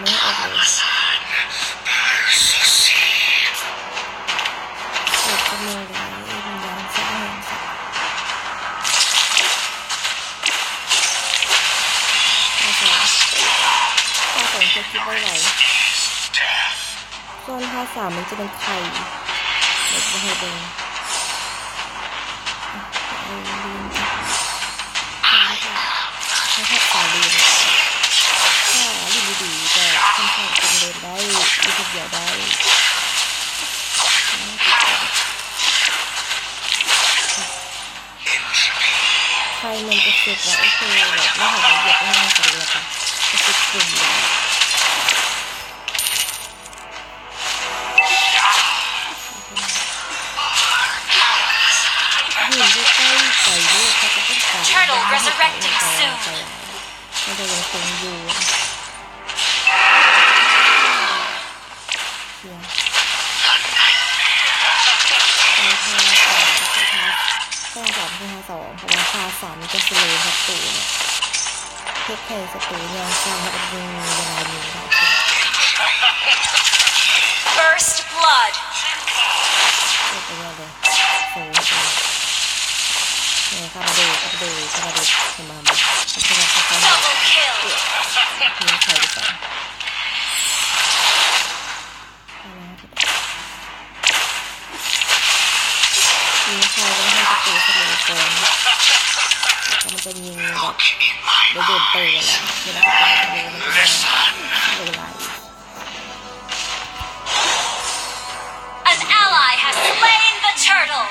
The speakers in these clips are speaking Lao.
ນໃຫ້ອອກເລີຍ. ເກີດກຳເນີດແລ້ວ ວິນຍານສະອາງ. ເກັບໄວ້ໄວ. ສ່ວນພາສາມັນຈະເປັນໄຂ່ ດຽວຈະໃຫ້ເບິ່ງ. ໃຫ້ພາສາຫຼິ້ນ ຖ້າຫຼິ້ນດີໆ ກໍຄ່ອນຂ້າງຈະເລີນໄດ້ ຢູ່ຄົນດຽວໄດ້. ໄຂ່ມັນຈະເຊັດວ່າ ໂອເຄ ແບບ ເຮົາບໍ່ຢາກໃຫ້ມັນເປັນ ແລ້ວກໍຈະເຊັດປຸ່ມ. ຍິງຢູ່ໃກ້ໄກເດ້ ເຂົາກໍຕ້ອງການ Turtle resurrecting soon. ມັນຈະຍັງຄົງຢູ່. ສຽງ ສອງສາມ ສອງສາມ ເພາະວ່າພາສາມັນຈະສະໂລສັດຕູເນາະ ເຮັດໃຫ້ສັດຕູຍ່າງຊ້າ ແລ້ວກໍຍິງເວລາຍິງ. First blood. ເຮັດໄປແລ້ວເດ້ ໂຊ ເອີ ເຂົ້າມາເດ້ ເຂົ້າມາເດ້ ເຂົ້າມາເດ້ ເຫັນບໍ່ ເຫັນບໍ່ Double kill. ຍິງໃສ່ດີກວ່າ. ຍິງເຂົ້າໄວ້ໃຫ້ປະຕູສະໂລກ່ອນ ແລ້ວມັນຈະຍິງແບບໄດ້ໂດນເຕີບແລ້ວ ເວລາປະຕູສະໂລມັນຈະສະໂລຫຼາຍ. An ally has slain the turtle.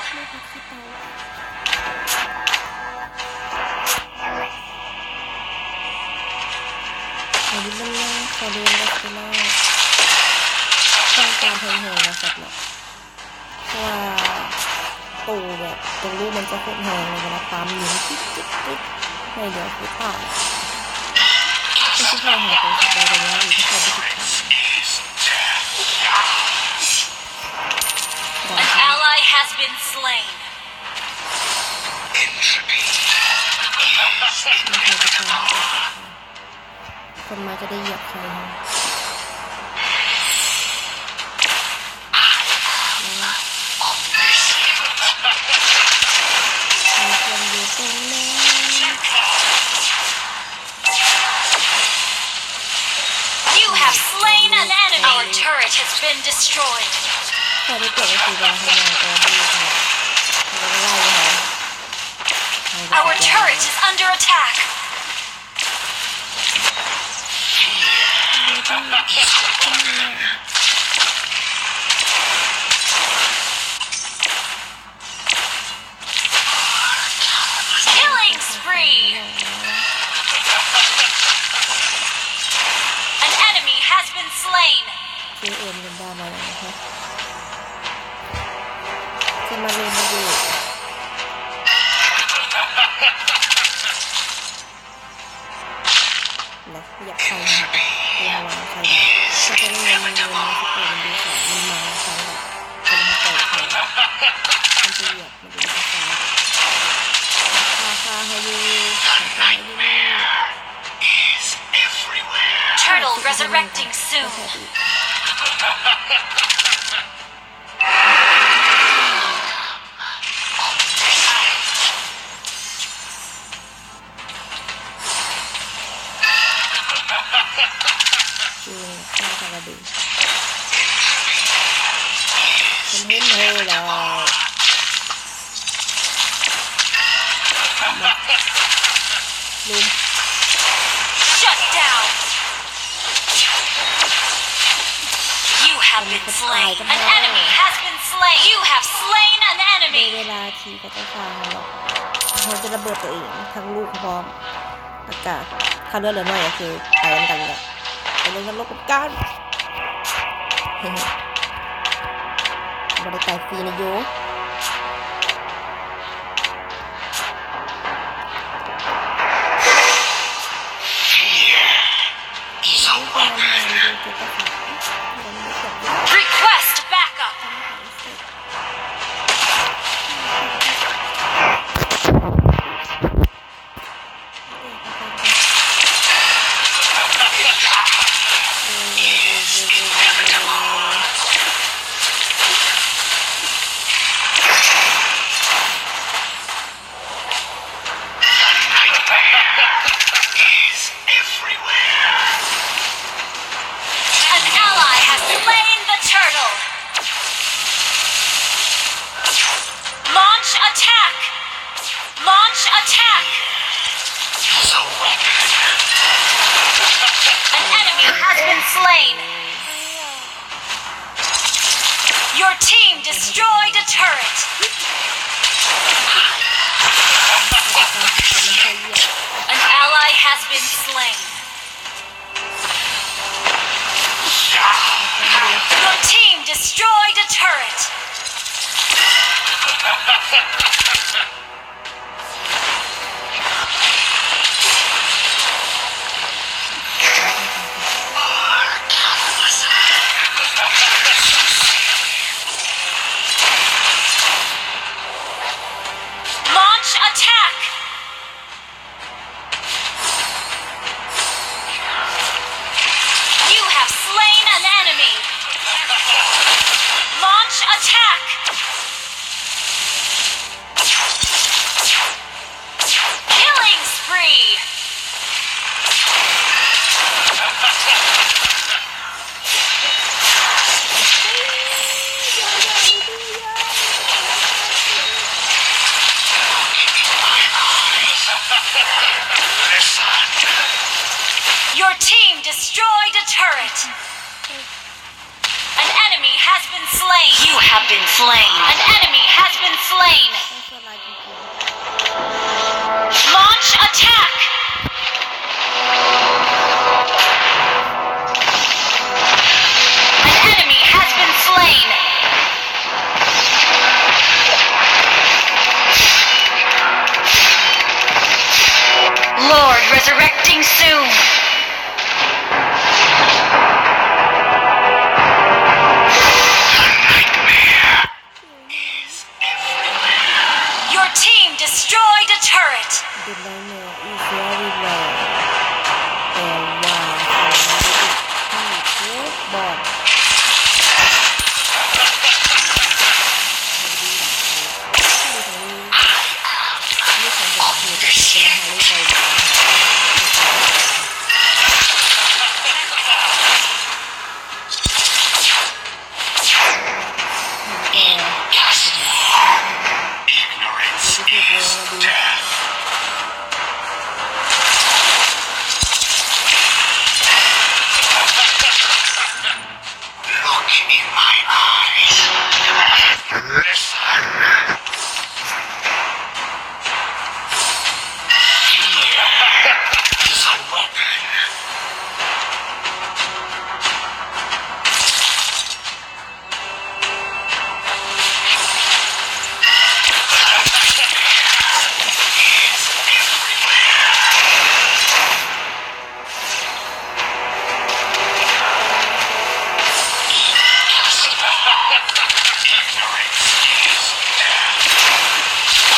ອັນນີ້ມັນຍັງຂໍເດີນໄດ້ຄືນ້ອຍ ຕ້ອງການແຮງໆ ວ່າຊັ້ນເນາະ ເພາະວ່າໂຕແບບໂຕລູກມັນຈະໂຄດແຮງເລີຍ ເວລາປາມຍິງ ຕິດໆໆ ໜ້ອຍດຽວຄືຕາຍ. ຄືຊິຫາໂຕສັດໃດກໍຍາກຢູ່ ຖ້າເຂົາບໍ່ຖືກຂ້າ. An ally has been slain. ຄົນມາຈະໄດ້ຢຽບໃສ່ເຮົາ. ມີຄົນຢູ່ຕົງນັ້ນ. You have slain an enemy. Our turret has been destroyed. ເຂົາໄດ້ປຽບກໍຄືວ່າເຮົາຍັງອ້ອມຢູ່ຫັ້ນແຫຼະ ເຂົາກໍໄລ່ເຮົາ. Our turret is under attack. Killing spree! An enemy has been slain. ເຈເອັມກັນດາມາແລ້ວນະຄະ ຈະມາເລີນມາເດດ ນະ ຢາກໄປນະ ເພາະວ່າໄປນະ ເຂົາຈະໄດ້ເງິນ ເງິນສະໂຕມັນດີກວ່າ ມັນມາທາງແບບ ເປັນໃຫ້ໄປໄປ ມັນຈະຢຽບ ມັນຈະມີກະຊາກ ຄາຄາເຮົາຢູ່ ຄາຄາເຮົາຢູ່. Turtle resurrecting soon. ເກັ່ງຂ້າກະລະເບນ ເພິ່ນເຫັນເຮົາແລ້ວ ລຸມ Shut down. You have been slain. An enemy has been slain. You have slain an enemy. ເວລາທີ່ເຂົາເຈົ້າຂ້າເຮົາເນາະ ເຮົາຈະລະເບີດຕົວເອງ ທັງລູກພ້ອມ ແລ້ວກະຖ້າເລືອດເຫຼືອໜ້ອຍກໍຄືໄປນຳກັນແຫຼະ ໄປລົງນະລົກນຳກັນ ບໍ່ໄດ້ຕາຍຟຣີນະໂຍ. Request backup. Your team destroyed a turret. An ally has been slain. Your team destroyed a turret. Launch attack! You have slain an enemy. Launch attack. Killing spree. Your team destroyed a turret. An enemy has been slain. You have been slain. An enemy has been slain. Launch attack. An enemy has been slain. Lord resurrecting soon. Your team destroyed a turret. The nightmare is very low. And wow, football. Ignorance is death. Look in my eyes. Listen. Fear is a weapon.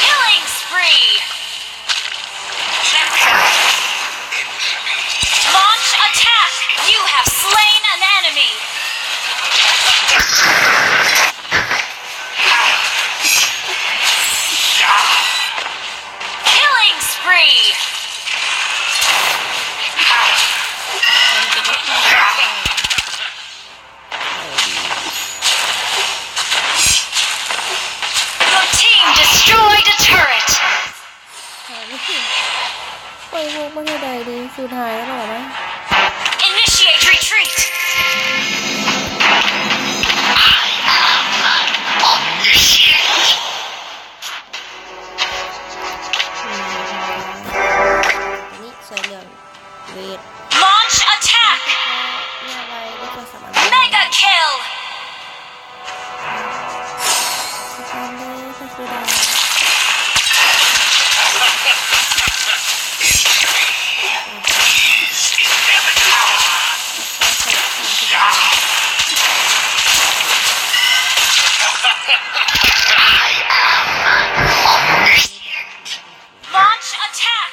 Killing spree! Launch attack! You have slain an enemy! Killing spree! Your team destroyed a turret! ໂອ້ຍ ພວກມັນເຮັດໄດ້ເດ້ ສຸດທ້າຍແລ້ວນະ. Initiate retreat! I am omniscient. ນີ້ຊ່ວຍເລື່ອງ Wait. Launch attack! ເນຍໄວ ໄດ້ເປັນສາມອັນ Mega kill! ສະແກນເດີ ໄປຄືດາວ I am omniscient. Launch attack!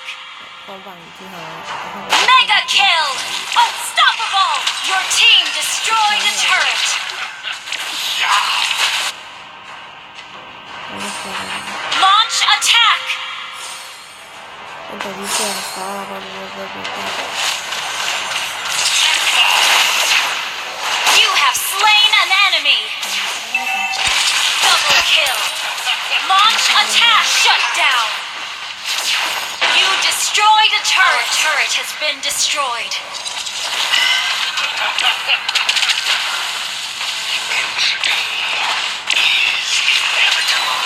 ຄວາມຫວັງທີ່ເຮົາ Mega kill! Unstoppable! Your team destroyed a turret! Launch attack! ເປັນຕາມີສຽງຟ້າ You have slain an enemy! Double kill! Launch attack! Shut down! You destroyed a turret! Our turret has been destroyed! Entropy is inevitable.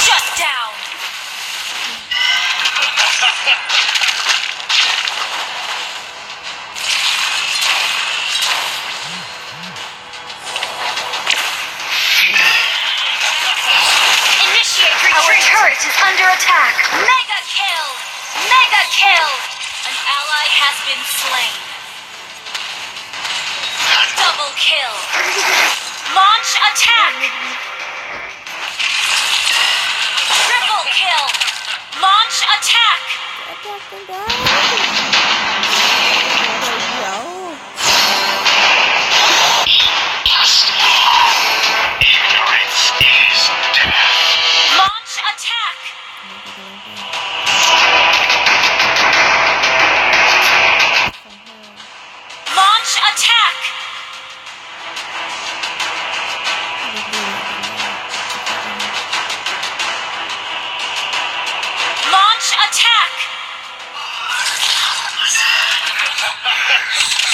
Shut down. Initiate retreat. Our turret is under attack. Mega kill! Mega kill! An ally has been slain. Double kill! Launch attack! Triple kill! Launch attack! ແອັດແທກຈັງໃດ ດຽວ Ignorance is death. Launch attack! Launch attack! Launch attack!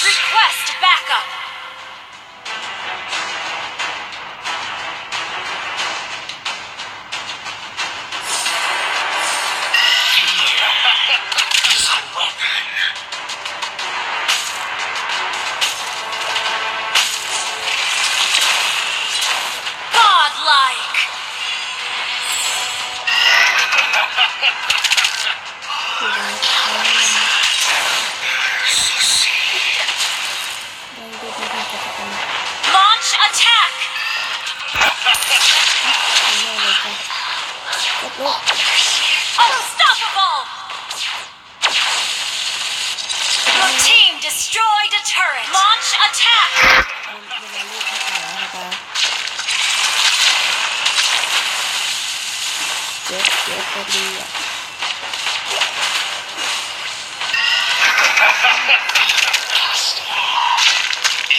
Request backup! Fear is a weapon. Godlike. ໄດ້ ໄດ້ດີໆ ກັບກັນ Launch attack! ເກັບລູກ Unstoppable! Your team destroyed a turret! Launch attack! ເວລາລູກເຂົ້າໄປແລ້ວເຂົາຈະ ເຈັບ ເຈັບ ເຈັບດີອະ.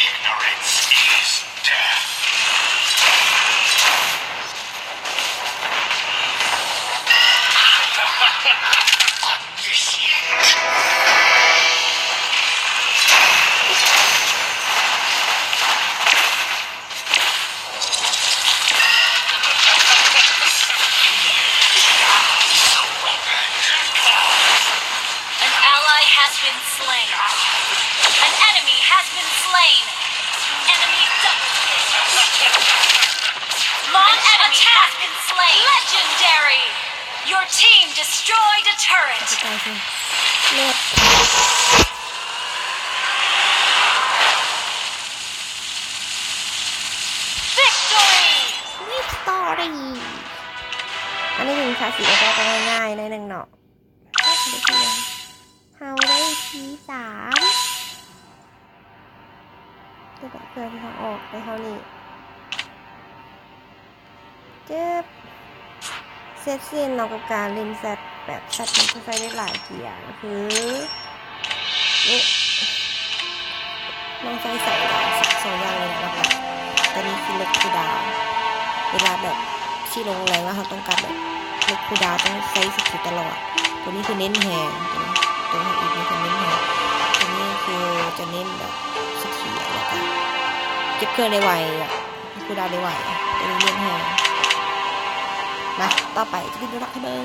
Ignorance is death. Omniscient. An ally has been slain. An enemy has been slain. Enemy double kill. Launch attack. An enemy has been slain. Legendary. Your team destroyed a turret. ຕາຍເຊີຍ ເລີດ Victory! Victory! ອັນນີ້ເປັນພາສີແອດວານ ກໍງ່າຍໆ ໜ້ອຍໜຶ່ງເນາະ. ເຮົາໄດ້ທີສາມ ແຕ່ວ່າເຄື່ອງທີ່ເຮົາອອກໄປເທົ່ານີ້ ເຈັບ ເສັດສິ້ນເນາະ ກັບການຫຼິ້ນແຊັດ ແບບແຊັດມັນຈະໃຊ້ໄດ້ຫຼາຍເກຍ ກໍຄື ນີ້ ຕ້ອງໃຊ້ສອງຢ່າງ ສອງຢ່າງເລີຍນະ ຫຼັກໆ ຕົວນີ້ຄືລົດຄູດາວ ເວລາແບບຊິລົງແລງແລ້ວ ເຮົາຕ້ອງການແບບລົດຄູດາວ ຕ້ອງໃຊ້ສະກິລຕະຫຼອດ. ຕົວນີ້ຄືເນັ້ນແຮງ ຕົວນີ້ ຕົວເຮົາອີກນີ້ຄືເນັ້ນແຮງ ຕົວນີ້ຄືຈະເນັ້ນແບບສະຖຽນ ແລ້ວກະເກັບເຄື່ອງໄດ້ໄວອະ ຄູດາວໄດ້ໄວ ຕົວນີ້ເນັ້ນແຮງ. ມາ ຕໍ່ໄປຈະເປັນຕົວຫຼັກໃຫ້ເບິ່ງ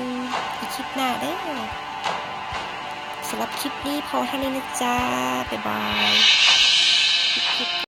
ອີກຄລິບໜ້າເດີ້. ສຳລັບຄລິບນີ້ພໍເທົ່ານີ້ນະຈ້າ ບາຍບາຍ.